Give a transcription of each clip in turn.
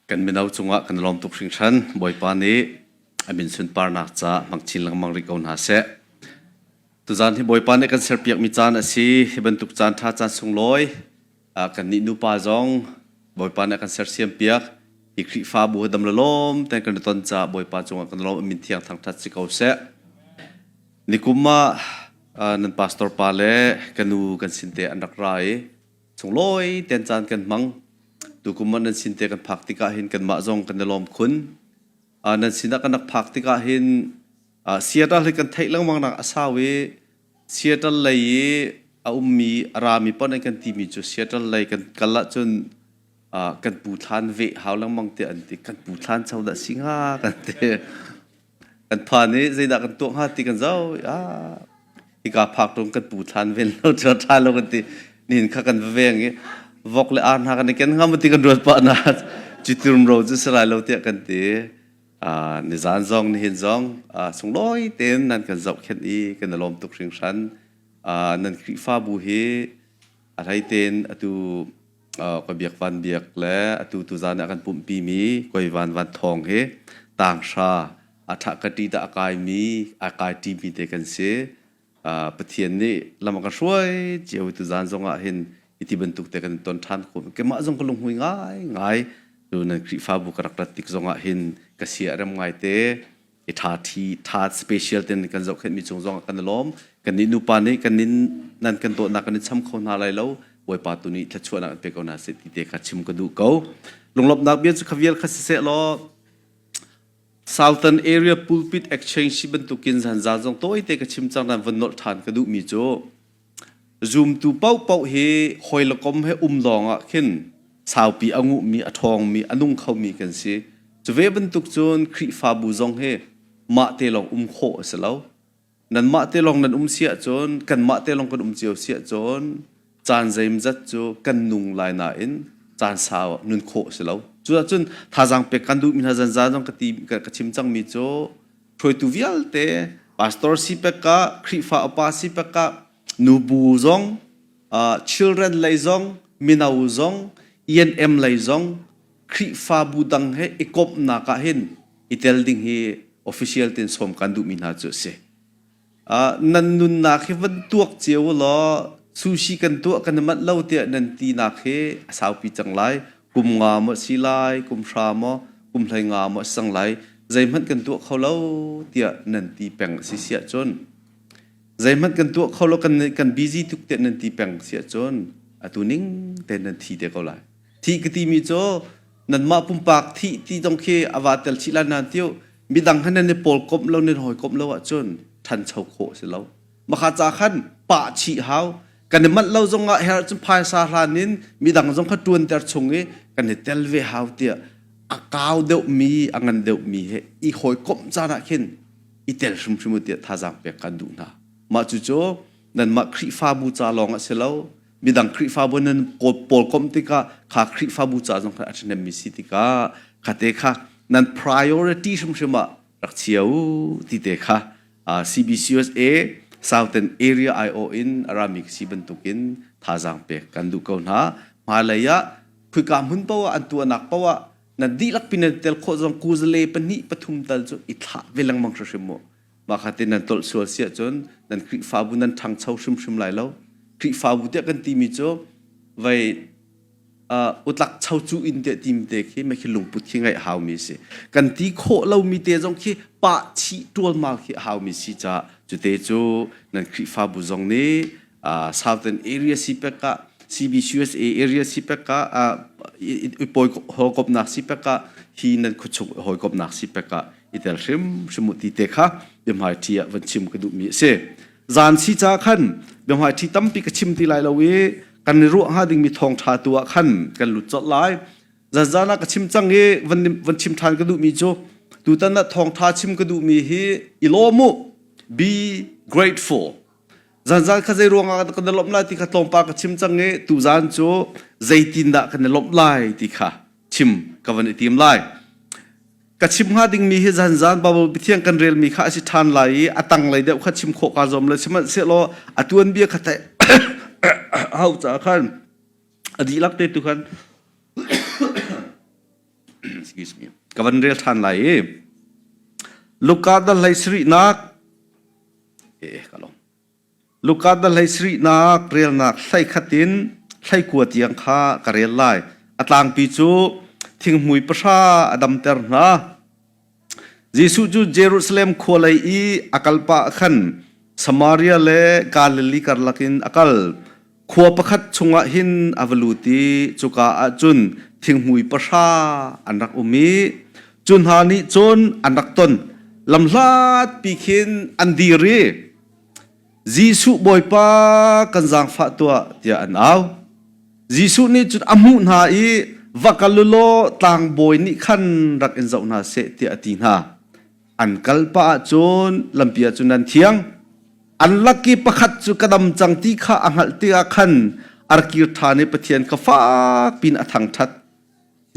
Kan mino cungah kan lawm tuk hringhran. Bawipa nih a min sunparnak ca hmang chin lengmang rih ko hna seh. Tuzaan hi Bawipa nih kan serpiakmi caan a si. Hi bantuk caan ṭha caan sunglawi kannih nupa zong Bawipa nih a kan sersiam piak. Hi Khrihfabu hi dam le lawm tein kan i ton caah Bawipa cungah kan lawm. A min thiang thangṭhat si ko seh. Nikum ah nan pastor pa le ka nu kan sin te an rak ra i sunglawi tein caan kan hmang. Tukum ah nan sin te kan phak tikah hin kanmah zong kan i lawm khun. Nan sinah kan rak phak tikah hin Seattle hi kan theih lengmang nak a sau i Seattle lei i a ummi a rami paoh nih kan timi cu Seattle lei kan kal ahcun kan pu thlan veh hau lengmang tiah an ti. Kan pu thlan cho dah si hnga kan ti. Kan phan i zeidah kan tuah hnga ti kan zoh i ah hika phak tung kan pu thlan ven lo cu ṭha lo kan ti. Nihin kha kan va veng i vok le ar hna kan i ken hnga maw ti kan ruat pah na cuti ro cu si lai lo tiah kan ti. Uh, nizan zong nihin zong uh, sunglawi tein nan kan zohkhenh i kan i lawm tuk hringhran. Uh, nan Khrihfabu hi a hlei tein atu uh, ka biak van biak le atu tuzan ah kan pumhpi mi koi van van thawng hi tanghra a ṭha ka ṭi dah a kai mi a kai ṭi mi te kan si. Uh, Pathian nih lam a kan hruai cio tuzan zong ah hin iti bantuk te kan ton ṭhan ko. Keimah zong ka lunghmui ngai ngai. Tu nan Khrihfabu ka rak rat tik zong ah hin ka sia rem ngai te. I ṭha ṭhi ṭha special ten kan zohkhenh mi cung zong ah kan i lawm. Kan nih nupa nih kan nin nan kan dawtnak kan in cham kho hna lai lo. Bawipa tu nih thluachuahnak an pe ko hna seh ti te kha chim ka duh ko. Lunglawmhnak bia cu kha vial kha siseh law Southern Area Pulpit Exchange si bantukin zanzan zong tawite ka chim cang nan von nolh ṭhan ka duhmi cu zumtu paohpaoh hi hawi le kom he um lawng ah khin saupi a nguhmi a ṭhawngmi a nung khomi kan si. Cu ve bantuk cun Khrihfabu zong hi mah te lawng um khawh a si lo. Nanmah te lawng nan um si ahcun kanmah te lawng kan um cio si ahcun caan zeimzat cu kan nung lai nain caan sau nun khawh a si lo. Cuahcun thazaang pek kan duhmi hna zanzan zong ka ti ka chim cangmi cu hruaitu vialte pastor si pek ah Khrihfa upa si pek ah nubu zong uh, children lei zong mino zong ENM lei zong Khrihfabu dang he i komhnak ah hin i tel ding hi official tin sawm kan duhmi hna cu a si. Uh, nan nunnak hi van tuak cio law sushi kan tuah kan i manh lo tiah nan tinak hi a saupi cang lai. Kum nga maw si lai, kum hra maw, kum hlei nga maw si cang lai. Zeihmanh kan tuah kho lo tiah nan ti peng a si si ahcun zeihmanh kan tuah kho lo kan kan busy tuk tiah nan ti peng si ahcun atu ning tein nan thi te ko lai. Thi ka timi cu nanmah pumpak thih ti zong khi a va tel chih lai nain tiu midang he nan i pawl komh lo nan hawi komh lo ahcun ṭhancho khawh a si lo. Makha ca khan pah chih hau kan i manh lo zong ah her cun phaisa hlan in midang zong kha ṭuanter chung i kan i tel ve hau tiah a kau deuhmi a ngan deuhmi he i hawikomh caan ah khin i tel hrimhrim u tiah thazaang pek kan duh hna. Mah cucu nanmah Khrihfabu ca lawng a si lo midang Khrihfabu nan pawl komh tikah kha Khrihfabu ca zong kha a ṭhahnemmi si tikah khate kha nan priority hrimhrim ah rak chia u ti te kha CBCUSA Southern Area IO in a rami si bantukin thazaang pek kan duh ko hna. Hmailei ah khuika hmun poah an tuahnak poah nan dihlak pin nan tel khawh zong kuzale pahnih pathum tal cu i thlah ve lengmang hrimhrim mu. Mah kha tin nan tolh sual si ahcun nan Khrihfabu nan ṭhangcho hrimhrim lai lo. Khrihfabu tiah kan timi cu vei uh, utlak cho cu in te tim te khi ma khi lungput khi ngaih haumi si. Kan ti khawh lomi te zong khi pah chih ṭualmal khi haumi si ca cute cu nan Khrihfabu zong nih uh, Southern Area CPEC ah CBCUSA Area CPEC ah uh, i hawikomhnak CPEC ah hi nan khuachung hawikomhnak CPEC ah i tel hrimhrim u ti te kha biahmaiṭhi ah van chim ka duhmi a si. Zan si ca khan biahmaiṭhi tampi ka chim ti lai lo i kan i ruah hnga dingmi thawngṭha tu ah khan kan lut colh lai. Zanzan ah ka chim cang i van, van chim ṭhan ka duhmi cu tutan ah thawngṭha chim ka duhmi hi i lawm u be grateful zanzan kha zei ruangah kan i lawmh lai ti kha tlawmpal ka chim cang i tuzan cu zeitindah kan i lawmh lai ti kha chim ka van i tim lai. Ka chim hnga dingmi hi zanzan Bible Pathian kan relmi kha a si ṭhan lai i a tanglei deuh kha chim khawh kaa zuam lo sihmanhsehlaw a tuanbia kha theih hau caah khan a dihlak te tu khan. Ka van rel ṭhan lai i Luka dal hlei sarihnak eh ka lawm. Luka dal hlei sarihnak relnak hlei khat in hlei kua tiang kha ka rel lai. A tlangpi cu thinghmui pahra a damter hna. Jesuh cu Jerusalem khua lei i a kal pah khan Samaria le Galilee karlak in a kal. Khua pakhat chungah hin a va lut i cuka ah cun thinghmui pahra an rak um i cu hna nih cun an rak ton. Lamhlatpi khin an dir i, Jesuh Bawipa kan zaangfah tuah, tiah an au. Jesuh nih cun a hmuh hna i va kal u law tlangbawi nih khan rak in zoh hna seh tiah a ti hna. An kal pah ahcun lampi ah cun an thiang. An lak i pakhat cu ka dam cang ti kha a hngalh tikah khan a ra kir ṭhan i Pathian kha fak piin a thangṭhat.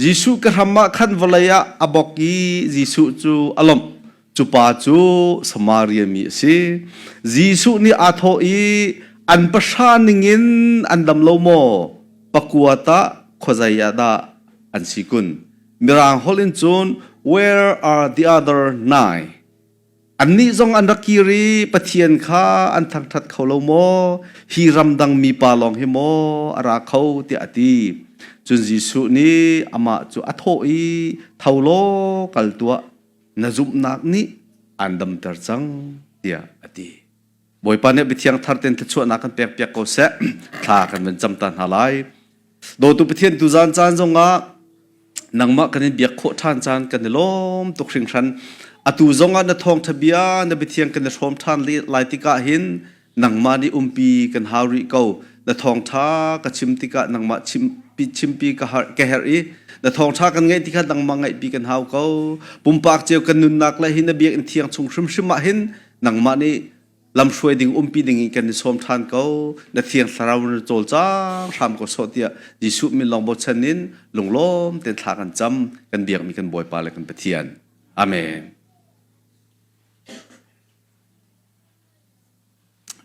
Jesuh ka hram ah khan vawlei ah a bok i Jesuh cu a lawmh. Cu pa cu Samaria mi a si. Jesuh nih aa thawh i an pahra ningin an dam lo maw? Pakua tah khuazei ah dah an si kun? Mirang holh in cun where are the other nine? Annih zong an rak kir i Pathian kha an thangṭhat kho lo maw? Hi ramdang mipa lawng hi maw a ra kho tiah a ti. Cun Jesuh nih amah cu a thawh i tho law kal tuah, na zumhnak nih aan damter cang tiah a ti. Bawipa nih biathiang thar tein thluachuahnak kan pekpiak ko seh. Thla kan van cam ta hna lai. Dawtu Pathian tuzaan caan zongah nangmah kan in biak khawh ṭhan caan kan i lawm tuk hringhran. Atu zongah na thawngṭha bia na biathiang kan i hrawm ṭhan lai tikah hin nangmah nih umpi kan hau rih ko. Na thawngṭha ka chim tikah nangmah chimpi, chimpi ka, har, ka herh i na thawngṭha kan ngaih tikah nangmah ngaihpi kan hau ko. Pumpak cio kan nunnak le hi na biakinn thiang chung hrimhrim ah hin nangmah nih lamhruai ding umpi ding in kan i sawm ṭhan ko na thiang thlarau na cawlcang hram ko sawh tiah Jesuh min lawng bochan in lunglawm tein thla kan cam kan biakmi kan Bawipa le kan Pathian amen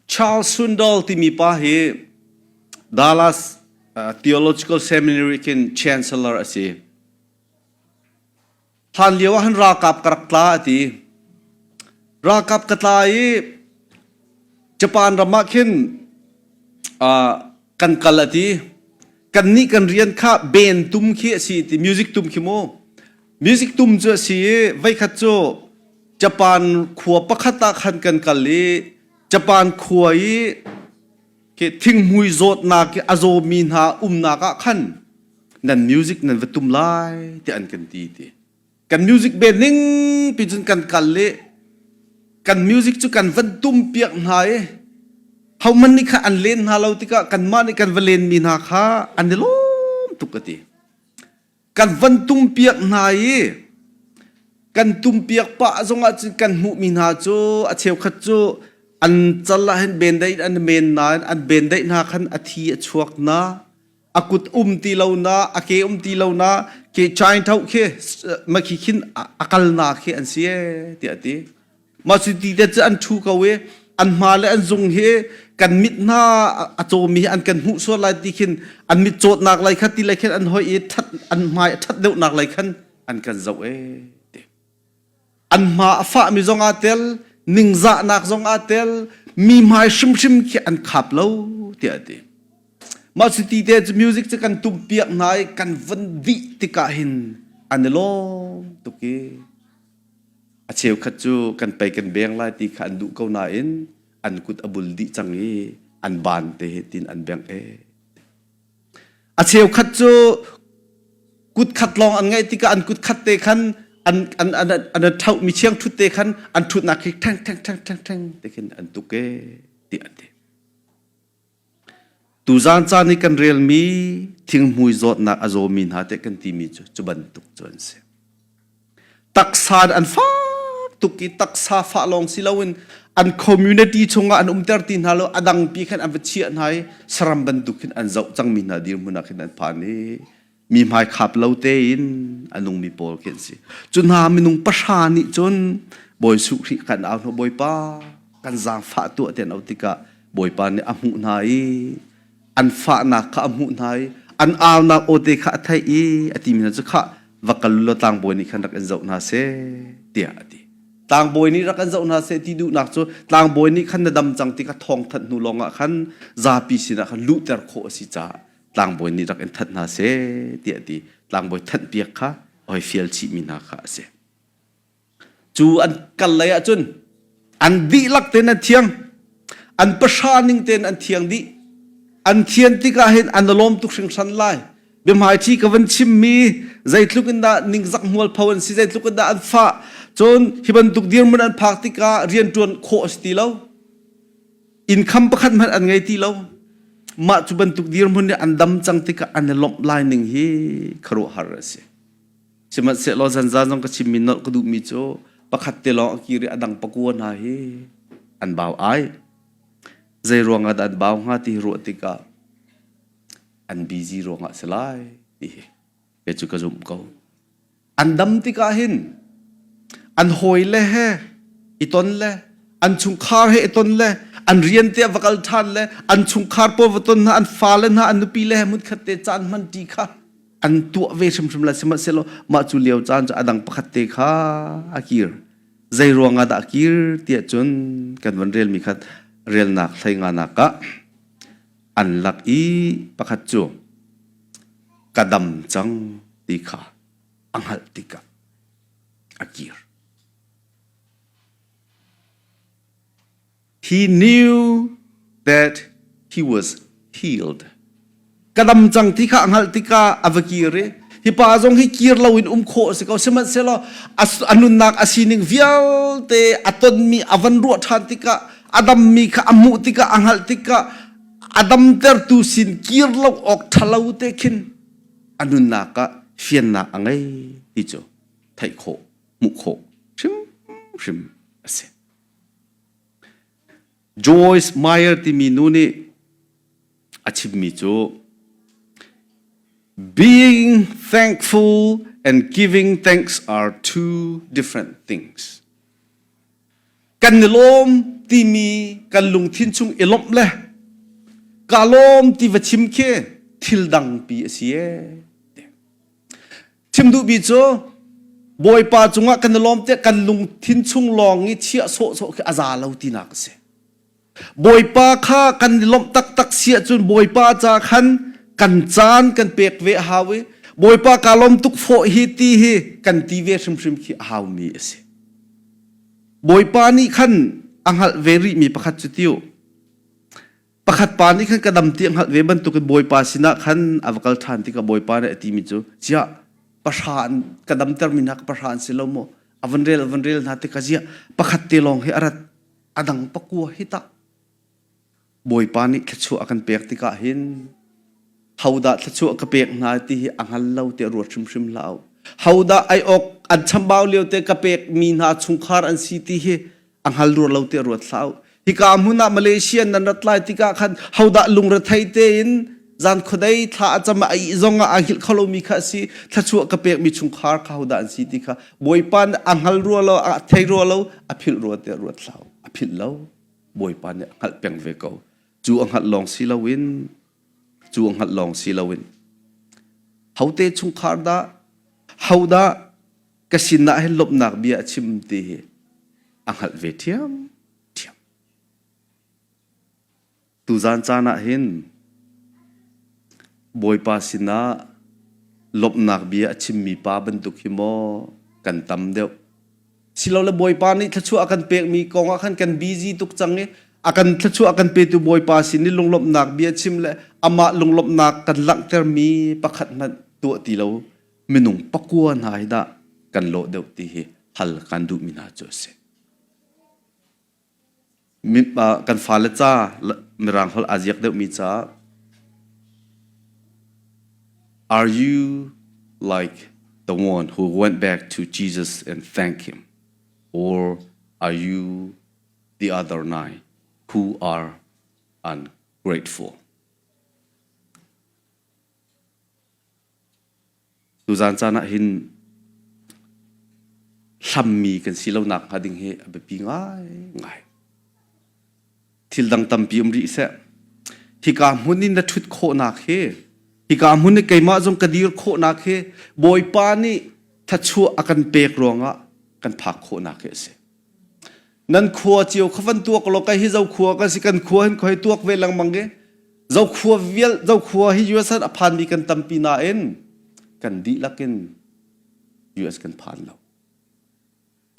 Charles Swindoll timi pa hi Dallas uh, Theological Seminary khin Chancellor a si. Hlan lio ah hin ralkap ka rak tla a ti. Ralkap ka tla i Japan ram ah khin uh, kan kal a ti. Kannih kan rian kha band tum khi a si ti music tum khi mu. Music tum cu a si i voikhat cu Japan khua pakhat ah khan kan kal i Japan khua i khi thinghmui zawtnak i a zawmi hna umnak ah khan nan music nan va tum lai tiah an kan ti ti kan music band ning pi cun kan kal i kan music cu kan van tum piak hna i hohmanh nih kha an len hna lo tikah kanmah nih kan va len mi hna kha an i lawm tuk ka ti kan van tum piak hna i kan tum piak pah zongah cun kan hmuhmi hna cu a cheukhat cu an cal ah hin bendaih an men nain an bendaih hna khan a thi a chuak na a kut um ti lo na a ke um ti lo na ke chain tho khi ma khi khin a kal na khi an si e tiah ti ma cu ti te cu an thu ko i an hma le an zung hi kan mit hna a cawmi hi an kan hmuh sual lai ti khin an mit cawtnak lai kha ti lai khin an hoi i that an hmai a that deuhnak lai khan an kan zoh e ti an hma a fahmi zong aa tel ningzahnak zong aa tel mi hmai hrimhrim khi an khap lo tiah a ti mah cu ti te cu music cu kan tum piak hna i kan van dih tikah hin an i lawm tuk i a cheukhat cu kan pei kan beng lai ti kha an duh ko nain an kut a bul dih cang i an ban te he tin an bengh e A cheukhat cu kut khat lawng an ngeih tikah an kut khat te khan an an an an ṭhoh mi chiang ṭhut te khan an ṭhutnak khi ṭheng ṭheng ṭheng ṭheng ṭheng te khin an tuk e ti an ti. Tuzaan caan i kan relmi thinghmui zawtnak a zawmi hna te kan timi cu cu bantuk cu an si. Taksa an fak tuk i taksa fah lawng si loin an community chungah an umter ti hna lo a dangpi khan an va chiah hna i saram bantuk khin an zoh cangmi hna dirhmun ah khin an phan i mi hmai khap lo tein a nungmi pawl khi an si. Cu hna minung pahra nih cun Bawi Jesuh Khrih kan au hna Bawipa kan zaangfah tuah ti an auh tikah Bawipa nih a hmuh hna i an fahnak kha a hmuh hna i an aunak aw te kha a theih i a timi hna cu khah. va kal law tlangbawi nih khan rak in zoh hna seh tiah a ti. Tlangbawi nih rak an zoh hna seh ti duhnak cu tlangbawi nih khan na dam cang ti kha thawng thanh hnu lawngah khan zapi sinah khan luhter khawh a si caah tlangbawi nih rak in thanh hna seh tiah a ti. Tlangbawi thanhpiak kha oi fial chihmi hna kha a si. Cu an kal lei ahcun an dihlak tein an thiang. An pahra ning tein an thiang dih. An thian tikah hin an lawm tuk hringhran lai. Biahmaiṭhi ka van chimmi zeitluk in dah ningzak hmualpho an si, zeitluk in dah an fah. Cun hi bantuk dirhmun an phak tikah rianṭuan khawh a si ti lo. Income pakhat hmanh an ngei ti lo. Mah cu bantuk dirhmun nih an dam cang tikah an i lawmh lai ning hi khuaruahhar a si. Sihmanhsehlaw zanzan zong ka chimmi nolh ka duhmi cu pakhat te lawng a kir i a dang pakua hna hi an bau ai. Zei ruangah dah an bau hnga ti hi ruah tikah an busy ruangah si lai ti hi kei cu ka zumh ko. An dam tikah hin an hawile he i ton le an chungkhar he i ton le an rian te va kal ṭhan le an chungkhar pawl va ton hna an fale hna an nupi le he hmunkhat te caan hman ṭi kha an tuah ve hrimhrim lai sihmanhsehlaw mah cu lio caan cu a dang pakhat te kha a kir zei ruangah dah a kir tiah cun kan van relmi kha relnak hlei nganak ah an lak i pakhat cu ka dam cang ti kha a hngalh tikah a kir. He knew that he was healed. Ka dam cang ti kha a hngalh tikah a va kir i hi pa zong hi kir loin um khawh a si ko sihmanhsehlaw a nunnak a sining vialte a tonmi a van ruah ṭhan tikah a dammi kha a hmuh tikah a hngalh tikah a damtertu sin kir lo awk ṭhalo te khin a nunnak ah fiannak a ngei ti cu theih khawh hmuh khawh hrimhrim a si. Joyce Meyer timi nu nih a chimmi cu being thankful and giving thanks are two different things. Kan i lawm timi kan lungthin chung i lawmh le ka lawm ti va chim khi thil dangpi a si ee. Chim duhmi cu Bawipa cungah kan i lawm tiah kan lungthin chung lawng i chiah sawhsawh khi a za lo tinak a si. Bawipa kha kan i lawmh taktak si ahcun Bawipa ca khan kan caan kan pek ve a hau i Bawipa kaa lawm tuk fawh hi ti hi kan ti ve hrimhrim khi a haumi a si. Bawipa nih khan a hngalh ve rihmi pakhat cu tiu. Pakhat pa nih khan ka dam ti a hngalh ve bantukin Bawipa sinah khan a va kal ṭhan tikah Bawipa nih a timi cu ziah pahra an ka damtermi hna pahra an si lo maw a van rel a van rel hna tikah ziah pakhat te lawng hi a rat a dang pakua hi tah Bawipa nih thluachuah a kan pek tikah hin hodah thluachuah ka pek hna ti hi a hngal lo tiah ruat hrimhrim hlah u. Hodah ai awk an chambau lio te ka pek mi hna chungkhar an si ti hi a hngal rua lo tiah ruat hlah u. Hika hmun ah Malaysia nan rat lai tikah khan hodah lungrethei tein zan khuadei thla a cam a ih zong ah aa hngilh kho lomi kha a si thluachuah ka pekmi chungkhar kha hodah an si ti kha Bawipa nih a hngal rua lo a thei rua lo a philh rua tiah ruat hlah u. A philh lo Bawipa nih a hngalh peng ve ko. Cu a hngalh lawng si loin cu a hngalh lawng si loin hote chungkhar dah hodah ka sinah hin lawmhnak bia a chim ti hi a hngalh ve ṭhiam ṭhiam. Tuzan caan ah hin Bawipa sinah lawmhnak bia a chimmi pa bantuk hi maw kan tam deuh. Silole Bawipa nih thluachuah a kan pekmi kong ah khan kan busy tuk cang i a kan thluachuah a kan petu Bawipa sin i lunglawmhnak bia chim le amah lunglawmhnak kan langhtermi pakhat hmanh tuah ti lo minung pakua hna hi dah kan lawh deuh ti hi hal kan duhmi hna cu a si. Kan fale ca Mirang holh aa ziak deuhmi ca Are you like the one who went back to Jesus and thanked him? Or are you the other nine who are ungrateful? Tuzaan caan ah hin hlammi kan si lonak hnga ding hi a biapi ngaingai. Thil dang tampi um rih seh. Hika hmun in na ṭhut khawhnak hi. Hika hmun i keimah zong ka dir khawhnak hi Bawipa nih thlachuah a kan pek ruangah kan phak khawhnak hi a si. Nan khua cio kha van tuak law kai hi zo khua kan si kan khua hin khoi tuak ve lengmang i zo khua vial zo khua hi US a phanmi kan tampi nain kan dihlak in US kan phan lo.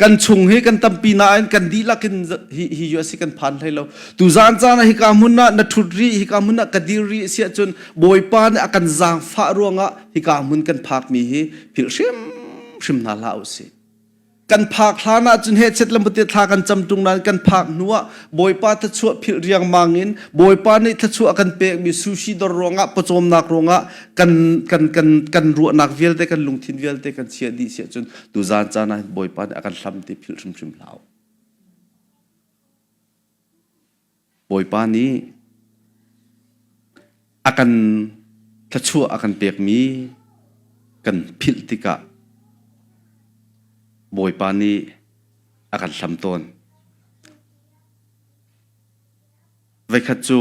Kan chung hi kan tampi nain kan dihlak in hi, hi US hi kan phan hlei lo. Tu zan caan ah hika hmun ah na ṭhut rih, hika hmun ah ka dir rih si ahcun Bawipa nih a kan zaangfah ruangah hika hmun kan phakmi hi philh hrimhrim hna hlah usih. Kan phak hlan ahcun hehchet le mute thla kan cam ṭung nain kan phak hnu ah Bawipa thluachuah philh riangmang in Bawipa nih thluachuah a kan pekmi sushi dor ruangah pawcawmnak ruangah kan kan kan kan ruahnak vialte kan lungthin vialte kan chiah dih si ahcun tuzaan caan ah Bawipa nih a kan hlam ti philh hrimhrim hlah u. Bawipa nih a kan thluachuah a kan pekmi kan philh tikah Bawipa nih a kan hlam tawn. Voikhat cu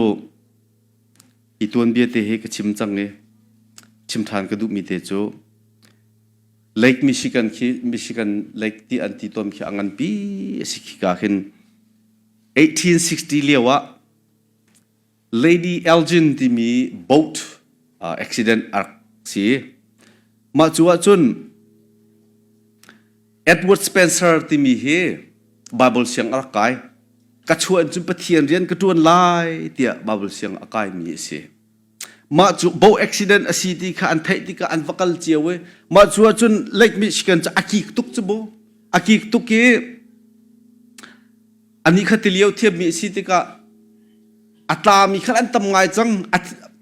hi tuanbia te hi ka chim cang i chim ṭhan ka duhmi te cu Lake Michigan khi Michigan Lake ti an ti tawn khi a nganpi a si khika khin 1860 lio ah Lady Elgin timi boat uh, accident a rak si. Mah cu ahcun Edward Spencer timi hi Bible siang a rak kai. Ka chuah in cun Pathian rian ka ṭuan lai tiah Bible siang a kaimi a si. Mah cu boat accident a si ti kha an theih tikah an va kal cio i mah cu ahcun Lake Michigan cu a kik tuk cu bu. A kik tuk i anih kha tilio thiammi a si tikah a tlami khan an tam ngai cang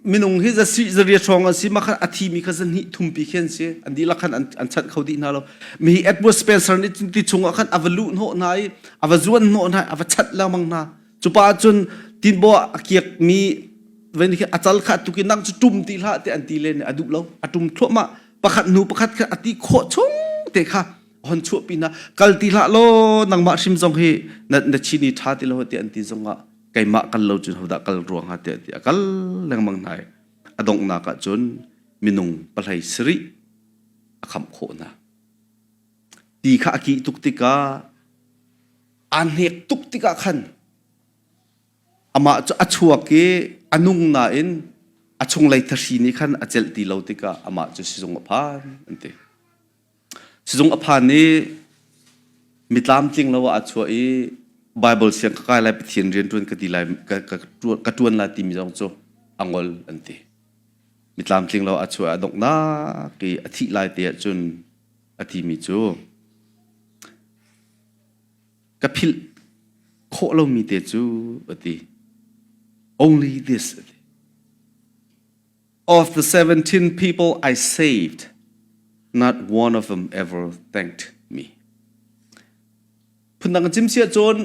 minung hi zasi zaria hrawng an si ma khan a thimi kha zahnih thumpi khi an si an dihlak khan an chanh kho dih hna lo mi hi Edward Spencer nih ti chungah khan a va luh hnawh hna i a va zuan hnawh hna a va chanh lengmang hna cupa cun tinbaw a kiak mi ven khi a cal kha tukin nang cu tum ti hlah te an ti len a duh lo a tum thluahmah pakhat hnu pakhat kha a ti khawh chung te kha hon chuahpi hna kal ti hlah law nangmah hrim zong hi na na chini ṭha ti lo ti an ti zongah keimah kal lo cun hodah kal ruang ha tiah ti a kal lengmang hna i a donghnak ah cun minung pahlei sarih a khamh khawh hna ti kha a kih tuk tikah aa hnek tuk tikah khan amah cu a chuak i a nung nain a chunglei thahri nih khan a celh ti lo tikah amah cu sizung a phan an ti Sizung a phan i mi tlamtling lo ah aa chuah i Baibal siang ka kai lai Pathian rian ṭuan ka ti lai ka, ka, ka ṭuan lai timi zong cu a ngol an ti. Mi tlamtling lo ah chuah a donghnak i a thih lai te ahcun a timi cu ka philh khawh lomi te cu a ti. Only this a ti. Of the 17 people I saved, not one of them ever thanked me. Phundang chim sia cun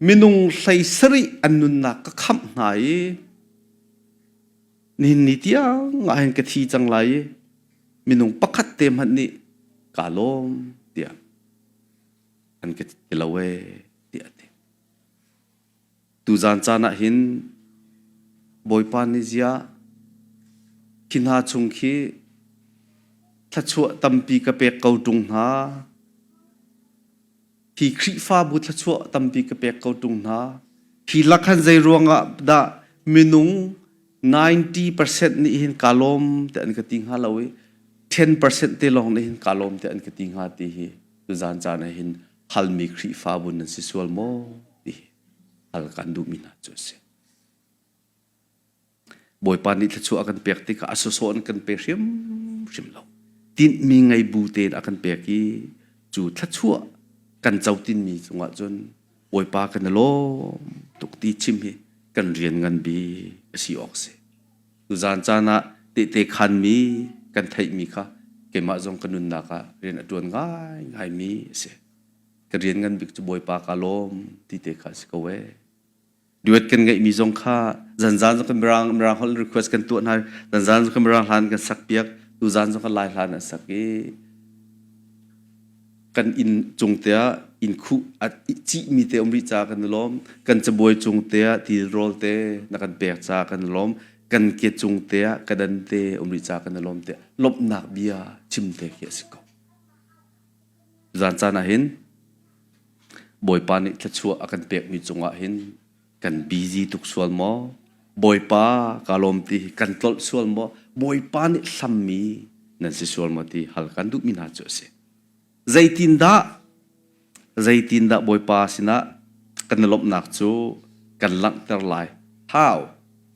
minung hlei sarih an nunnak ka khamh hna i nihin ni tiang ah hin ka thi cang lai i minung pakhat te hmanh nih ka lawm tiah an ka ti lo ee tiah a ti. Tuzaan caan ah hin Bawipa nih ziah khi hna chung khi thluachuah tampi ka pek ko ṭung hna. Hi Khrihfabu thluachuah tampi ka pek ko ṭung hna. Hi lak han zei ruangah dah minung 90% nih hin kaa lawm ti an ka ti hnga lo i 10% te lawng nih hin kaa lawm ti an ka ti hnga ti hi tuzaan caan ah hin halmi Khrihfabu nan si sual maw ti hal kan duhmi hna cu a si. Bawipa nih thluachuah a kan pek tikah a sawsawh in kan pe hrimhrim lo. Tinhmi ngei bu tein a kan pek i cu thluachuah kan co tinmi cungah cun Bawipa kan i lawm tuk ti chim hi kan rian ngan bik a si awk si. Tuzaan caan ah tehte khanmi kan theihmi kha keimah zong ka nunnak ah rian a ṭuan ngaingaimi a si. Ka rian ngan bik cu Bawipa ka lawm ti te kha a si ko ee. Duet kan ngeihmi zong kha zanzan zong kan mirang mirang holh request kan tuah hna zanzan zong kan mirang hlan kan sak piak tuzaan zong kan lai hlan an sak i kan inn cung te ah inn khuh a cihmi te um rih caah kan i lawm kan cabuai cung te ah tilrawl te na kan pek caah kan i lawm. Kan ke cung te ah ka dan te um rih ca kan i lawm te lawmhnak bia chim te khi a si ko. Zan caan ah hin Bawipa nih thluachuah a kan pekmi cungah hin kan busy tuk sual maw? Bawipa ka lawm ti hi kan tlolh sual maw? Bawipa nih hlammi nan si sual maw ti hal kan duhmi hna cu a si. Zeitindah zeitindah Bawipa sinah kan i lawmhnak cu kan langhter lai? How?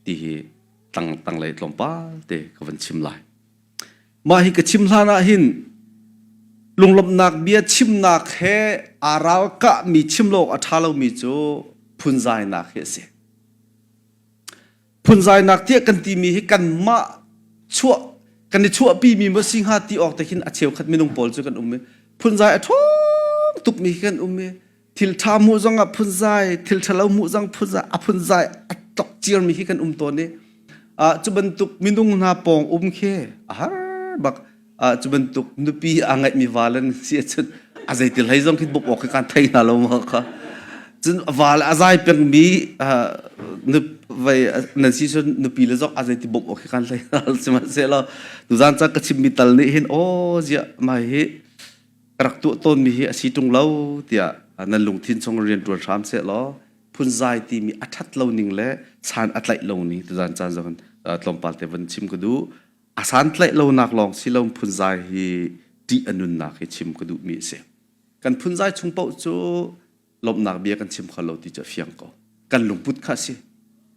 ti hi tang tanglei tlawmpal te ka van chim lai. Mah hi ka chim hlan ah hin lunglawmhnak bia chimnak he aa ralkahmi chim lo awk a ṭha lomi cu phunzainak hi a si. Phunzainak tiah kan timi hi kanmah chuah kan i chuahpimi maw si hnga ti awk te khin a cheukhat minung pawl cu kan um i phunzai a ṭhawng tukmi hi kan um i thil ṭha hmuh zong ah phunzai thil ṭhalo hmuh zong phunzai a phunzai a tlok cirmi hi kan um tawn i cu bantuk minung hna pawng um khi a har bak. Cu bantuk nupi a ngeihmi va le si ahcun a zeitil hlei zong khi bawmh awk khi kan thei hna lo ma kha. Cun va le a zai pengmi vai nan si cun nupi le zong a zeiti bawmh awk khi kan hlei hna sihmanhsehlaw tuzaan cang ka chimmi tal nih hin aw ziah mai hi ka rak tuah tawnmi hi a si ṭung lo tiah nan lungthin chung rian ṭuan hram seh law phunzai timi a ṭhat lo ning le san a tlaih lo ning tuzaan caan zong tlawmpal te van chim ka duh. A santlaih lonak lawng si lo phunzai hi ṭih a nunnak hi chim ka duhmi a si. Kan phunzai chung paoh cu lawmhnak bia kan chim kho lo ti cu a fiang ko. Kan lungput kha a si.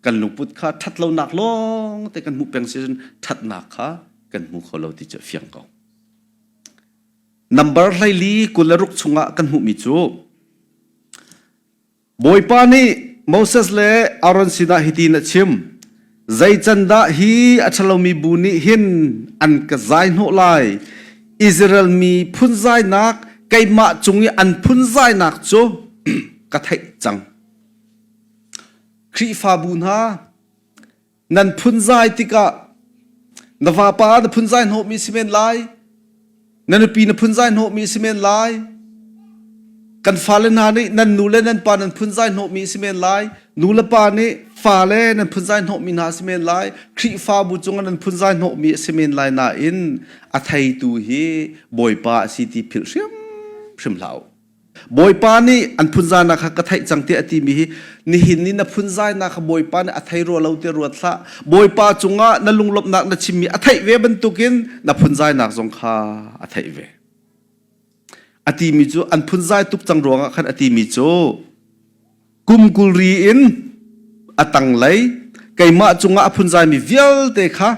Kan lungput kha ṭhat lonak lawng te kan hmuh peng si cun ṭhatnak kha kan hmu kho lo ti cu a fiang ko. Number 14 26 chungah kan hmuhmi cu Bawipa nih Moses le Aaron sinah hitin a chim, Zei can dah hi a ṭhalomi bu nih hin an ka zai hnawh lai? Israel mi phunzainak keimah cung i an phunzainak cu ka theih cang. Khrihfabu hna, nan phunzai tikah na vapa na phunzai hnawhmi si men lai na nupi na phunzai hnawhmi si men lai kan fale hna nih nan nu le nan pa nan phunzai hnawhmi si men lai nu le pa nih fale nan phunzai hnawhmi hna si men lai Khrihfabu cungah nan phunzai hnawhmi a si men lai nain a theitu hi Bawipa a si ti philh hrimhrim hlah u. Bawipa nih an phunzainak kha ka theih cang tiah a timi hi nihin ni na phunzainak kha Bawipa nih a thei rua lo tiah ruat hlah. Bawipa cungah na lunglawmhnak na chimmi a theih ve bantukin na phunzainak zong kha a theih ve. A timi cu an phunzai tuk cang ruangah khan a timi cu kum kul ri in a tanglei keimah cungah a phunzaimi vialte kha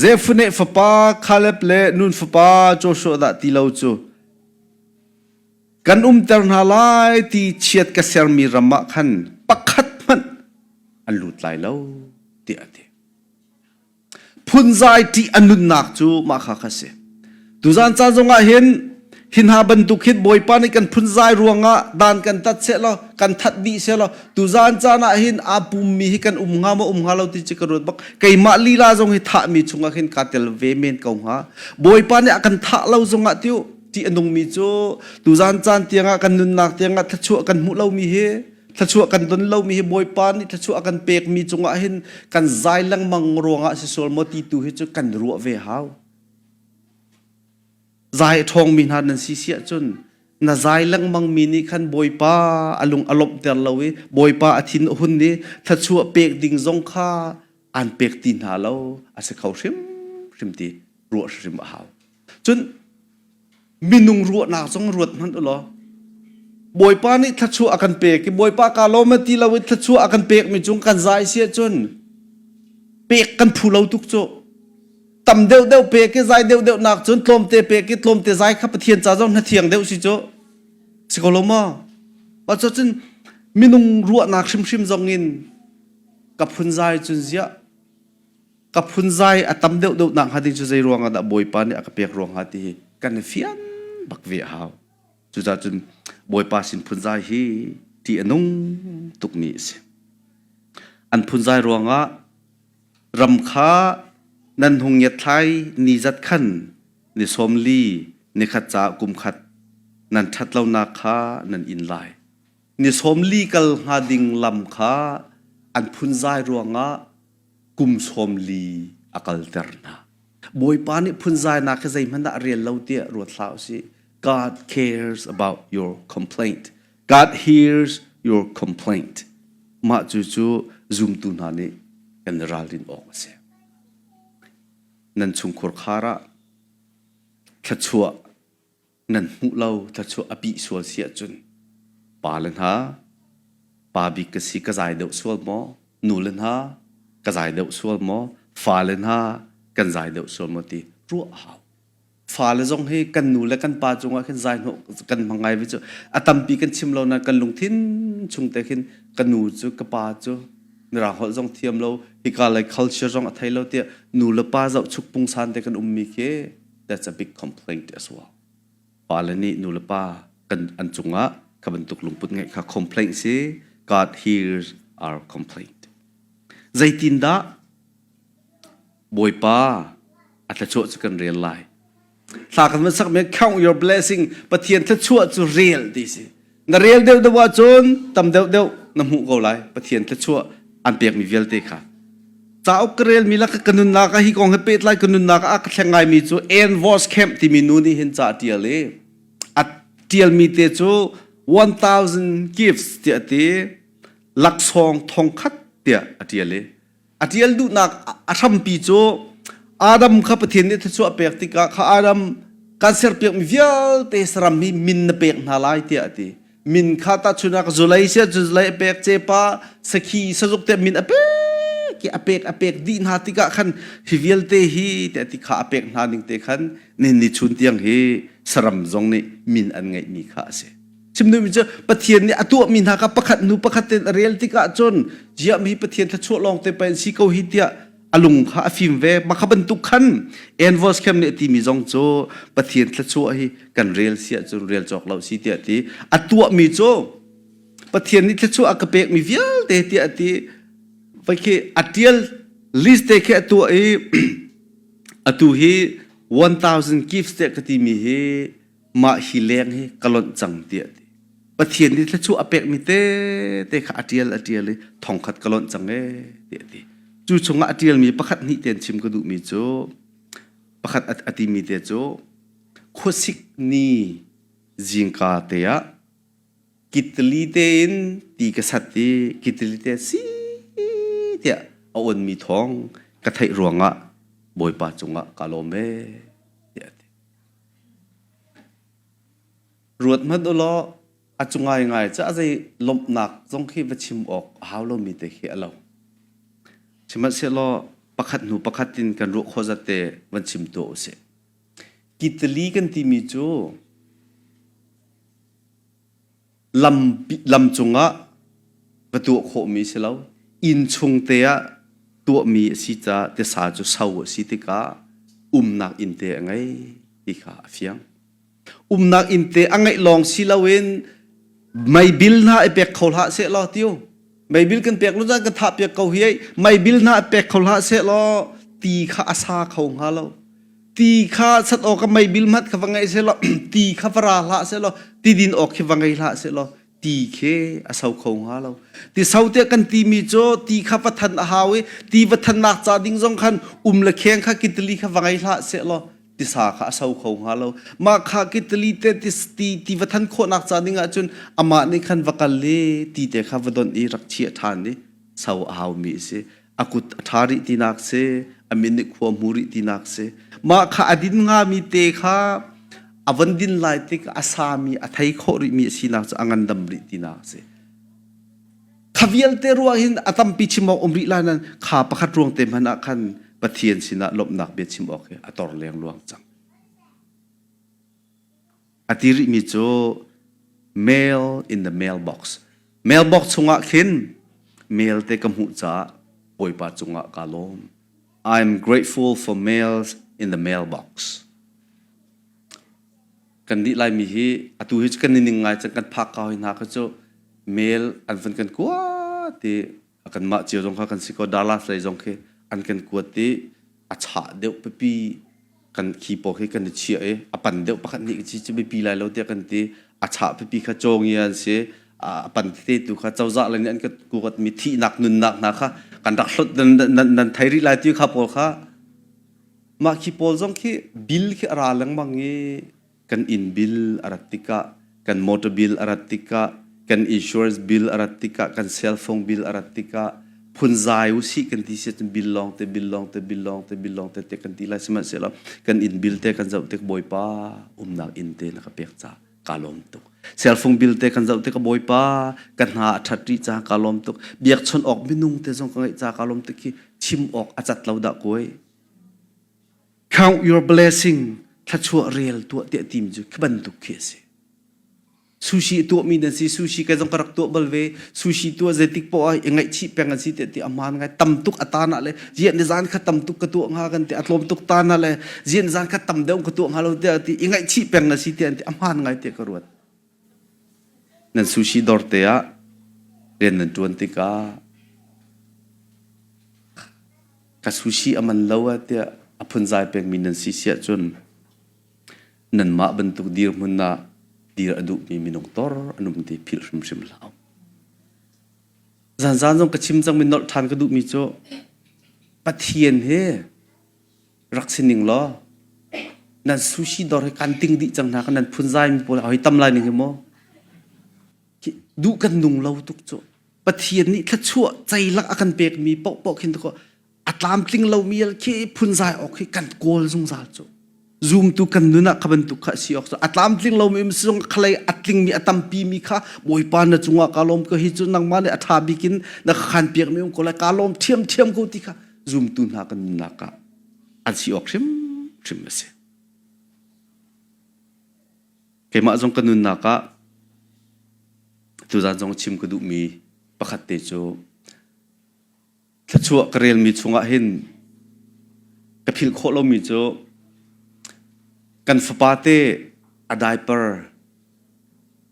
Zefuneh fapa Kaleb le Nun fapa Joshua dah ti lo cu kan umter hna lai ti chiat ka sermi ram ah khan pakhat hmanh an lut lai lo tiah a ti. Phunzai ṭih a nunnak cu mah kha kha si. Tuzan caan zongah hin hi hna bantuk hin Bawipa nih kan phunzai ruangah dan kan tat sehlaw kan that dih sehlaw tuzan caan ah hin aa pummi hi kan um hnga maw um hnga lo ti cu ka ruat bak. Keimah lila zong hi thahmi chungah khin kaa tel ve men ko hnga. Bawipa nih a kan thah lo zongah tiu ṭih a nungmi cu tuzan caan tiangah kan nunnak tiangah thluachuah kan hmuh lomi hi thluachuah kan don lomi hi Bawipa nih thluachuah a kan pekmi cungah hin kan zai lengmang ruangah si sual maw ti tu hi cu kan ruah ve hau. Zai a ṭhawngmi hna nan si si ahcun na zai lengmangmi nih khan Bawipa a lung a lawmhter lo i Bawipa a thin a hun i thluachuah pek ding zong kha aan pek ti hna lo a si kho hrimhrim ti ruah hrim a hau. Cun minung ruahnak zong ruat hmanh u law Bawipa nih thluachuah a kan pek i Bawipa kaa lawm a ti lo i thluachuah a kan pekmi cung kan zai si ahcun pek kan phu lo tuk cu tam deuhdeuh pek i zai deuhdeuh nak cun tlawmte pek i tlawmte zai kha Pathian ca zong hnathiang deuh si cu si ko lo maw mah cun minung ruahnak hrimhrim zong in ka phunzai cun ziah ka phunzai a tam deuhdeuh nak hnga ding cu zei ruangah dah Bawipa nih a ka pek ruang hnga ti hi kan i fian bak ve a hau. Cucaah cun Bawipa sin phunzai hi ṭih a nung tukmi a si. An phunzai ruangah ram kha nan hung ngiatthlai ni zat khan ni 40 ni khat caah kum khat nan ṭhatlonak kha nan in lai. Ni 40 kal hnga ding lam kha. An phunzai ruangah kum 40 a kalter hna. Bawipa nih phunzainak hi zeihmanh ah rel lo tiah ruat hlah usih. God cares about your complaint. God hears your complaint. Mah cu cu zumtu hna nih kan i ralrin awk a si. Nan chungkhur khar ah thluachuah nan hmuh lo thluachuah a pih sual si ahcun pa le hna pa bik ka si ka zai deuh sual maw nu le hna ka zai deuh sual maw fa le hna kan zai deuh sual maw ti ruah a hau fale zong hi kan nu le kan pa cungah khin zai hnawh kan hmang ngai ve cu a tampi kan chim lo na kan lungthin chung te khin ka nu cu ka pa cu mirang holh zong thiam lo hika lei culture zong a thei lo tiah nu le pa zoh chuk pungsan te kan ummi khi that's a big complaint as well. Pale nih nu le pa kan an cungah kha bantuk lungput ngeih kha complaint si God hears our complaint. Zeitindah Bawipa a thluachuah cu kan rel lai. Thla kan van sak mi count your blessing Pathian thluachuah cu rel ti si. Na rel deuh deuh ahcun tam deuh deuh na hmuh ko lai Pathian thluachuah an pekmi vialte kha. Cauk ka relmi le ka nunnak ah hi kong he pehtlai ka nunnak ah ka thleng ngaimi cu Ann Voskamp timi nu nih hin ca a ṭial i a ṭialmi te cu 1000 gifts tiah a ti laksawng thongkhat tiah a ṭial i A ṭial duhnak a hrampi cu Adam kha Pathian nih thluachuah a pek tikah kha Adam kan serpiakmi vialte saram hi min na pek hna lai tiah a ti. Min kha tahchunhnak zulei sia zulei a pek cepa sakhi sazuk te min a pek i a pek a pek dih hna tikah khan hi vialte hi tiah ti kha a pek hna ning te khan nihin ni chun tiang hi saram zong nih min an ngeihmi kha a si. Chim duhmi cu Pathian nih a tuahmi hna kha pakhat hnu pakhat in a rel tikah cun ziahmi Pathian thluachuah lawng te pei an si ko hi tiah a lung kha a fim ve. Mah kha bantuk khan Envos Khem nih a timi zong cu Pathian thluachuah hi kan rel si ahcun rel cawk lo si tiah a ti. A tuahmi cu Pathian nih thluachuah a ka pekmi vialte tiah a ti. Vai khi a tial list te khi a tuah i atu hi 1000 gifts tiah ka timi hi mah hi leng hi ka lonh cang tiah ti Pathian nih thluachuah a pekmi te te kha a ṭial a ṭial i thongkhat ka lonh cang ee tiah ti cu chungah a ṭialmi pakhat hnih ten chim ka duhmi cu pakhat a timi te cu khuasik ni zingka te ah kitli tein ti ka sat i kitli te si tiah a onmi thawng ka theih ruangah Bawipa cungah ka lawm ee tiah ti Ruat hmanh u law a cu ngaingai cu a zei lawmhnak zong khi va chim awk a hau lomi te khi a lo. Sihmanhsehlaw pakhat hnu pakhat in kan ruah khawh zat te van chim tuah usih. Kitali kan timi cu lam lam cungah va tuah khawhmi si lo. Inn chung te ah tuahmi a si caah tisa cu so a si tikah umnak inn te a ngei ti kha a fiang. Umnak inn te a ngeih lawng si loin meibil hna i pek kho hlah seh law tiu. Meibil kan pek lo caan kan thah piak ko hi ei. Meibil hna i pek kho hlah seh law ti kha a sa kho hnga lo. Ti kha sat awk ka meibil hmat kha va ngei seh law ti kha va ra hlah seh law ti din awk khi va ngei hlah seh law ti khi a so kho hnga lo. Ti so tiah kan timi cu ti kha va than a hau i ti va thannak ca ding zong khan um le kheng kha kitali kha va ngei hlah seh law tisa kha a so kho hnga lo mah kha kitali te ti ti va than khawhnak ca ding ahcun amah nih khan va kal i ti te kha va donh i rak chiah ṭhan i so a haumi a si a kut a ṭha rih tinak si a min nih khua hmu rih tinak si mah kha a din ngami te kha a von din lai tik a sami a thei khawh rihmi a sinak cu a ngandam rih tinak si Kha vialte ruah hin a tampi chim awk um rih lai nan kha pakhat ruang te hmanh ah khan Pathian sinah lawmhnak bia chim awk hi a tor leng luang cang. A ti rihmi cu mail in the mailbox. Mailbox chungah khin mail te ka hmuh caah Bawipa cungah ka lawm. I'm grateful for mails in the mailbox. Kan nih Laimi hi atu hi kan i ning ngai cang kan phak ka hoi hna kha cu mail an van kan kuat i kanmah cio zong kha kan si ko Dallas lei zong khi an kan kuat i a chah deuh pipi kan khi pawl khi kan i chiah i a pan deuh pakhat nih ci cu biapi lai lo tiah kan ti a chah pipi kha cawngia an si. A pan tete tu kha cozah le nih an ka kuat mi thihnak nunnak hna kha kan rak hlot nan nan thei rih lai ti kha pawl kha mah khi pawl zong khi bill khi a ra lengmang i kan inn bill a rat tikah kan motor bill a rat tikah kan insurance bill a rat tikah kan cell phone bill a rat tikah phunzai usih kan ti si cun bill lawng te bill lawng te bill lawng te bill lawng te te kan ti lai sihmanhsehlaw kan inn bill te kan zoh tik bawipa umnak inn te na ka pek ca ka lawm tuk cell phone bill te kan zoh tik bawipa ka hna a ṭhat rih ca ka lawm tuk biakchon awk minung te zong ka ngeih ca ka lawm tuk khi chim awk a cat lo dah kuai Count your blessing thluachuah rel tuah tiah timi cu khi bantuk khi a si. Sushi tuahmi nan si, sushi kai zong ka rak tuah bal ve. Sushi tuah zeitik poah ah i ngaihchih peng an si tiah ti a hmaan ngai. Tam tuk a tan ah le ziah ni zan kha tam tuk ka tuah hnga kan ti a tlawm tuk tan ah le ziah ni zan kha tam deuh ka tuah hnga lo tiah ti i ngaihchih peng na si tiah an ti a hmaan ngai tiah ka ruat. Nan sushi dawr te ah rian nan ṭuan tikah ka sushi a man lo ah tiah a phunzai pengmi nan si si ahcun nanmah bantuk dirhmun ah dir a duhmi minung tor an um ti philh hrimhrim hlah. Zanzan zong ka chim cangmi nolh ṭhan ka duhmi cu Pathian he rak si ning law nan sushi dawr hi kan ting dih cang hna kan nan phunzai mi pawl hoi tam lai ning hi maw duh kan nung lo tuk cu Pathian nih thluachuah ceilak a kan pekmi paohpaoh khin ko a tlamtling lomi khi phunzai awk hi kan kawl zungzal cu zumtu kan nun ah kha bantuk kha si awk cu a tlamtling lomi um zong khalei a tlingmi a tampi mi kha Bawipa na cungah ka lawm ko hi cu nangmah nih a ṭha bik in na ka khan piakmi um ko lai ka lawm ṭhiamṭhiam ko ti kha zumtu hna kan nunnak ah an si awk hrimhrim a si. Keimah zong ka nunnak ah tuzan zong chim ka duhmi pakhat te cu thluachuah ka relmi chungah hin ka philh khawh lomi cu kan fapa te a diaper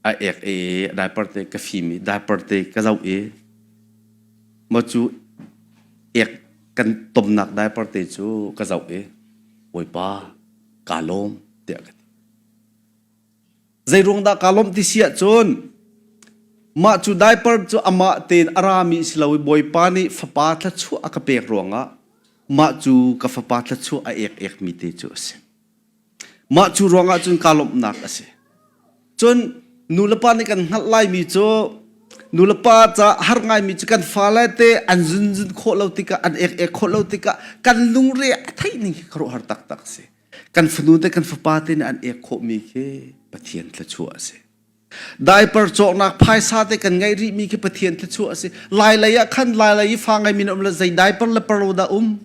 a ek e a diaper te ka fim i diaper te ka zoh i maw cu ek kan tomnak diaper te cu ka zoh i Bawipa kaa lawm tiah ka ti. Zeiruang dah kaa lawmh ti si ahcun mah cu diaper cu amah tein a rami si lo i Bawipa nih fapa thluachuah a ka pek ruangah mah cu ka fapa thluachuah a ek ekmi te cu a si. Mah cu ruangah cun kaa lawmhnak a si. Cun nulepa nih kan hngalh laimi cu nulepa ca har ngaimi cu kan fale te an zunzun khawh lo tikah an ek ek khawh lo tikah kan lungre a theih ning hi khuaruahhar taktak a si. Kan fanu te kan fapa te nih an ek khawhmi khi Pathian thluachuah a si. Diaper cawknak phaisa te kan ngeih rihmi khi Pathian thluachuah a si. Lai lei ah khan lai lei i fa ngeimi na um le zei diaper le parlo dah um?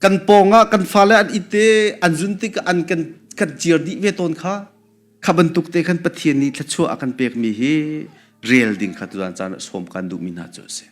Kan pawng ah kan fale an it i an zun tikah an kan kan ciar dih ve tawn kha. Kha bantuk te khan Pathian nih thluachuah a kan pekmi hi rel ding kha tuzan caan ah sawm kan duhmi hna cu a si.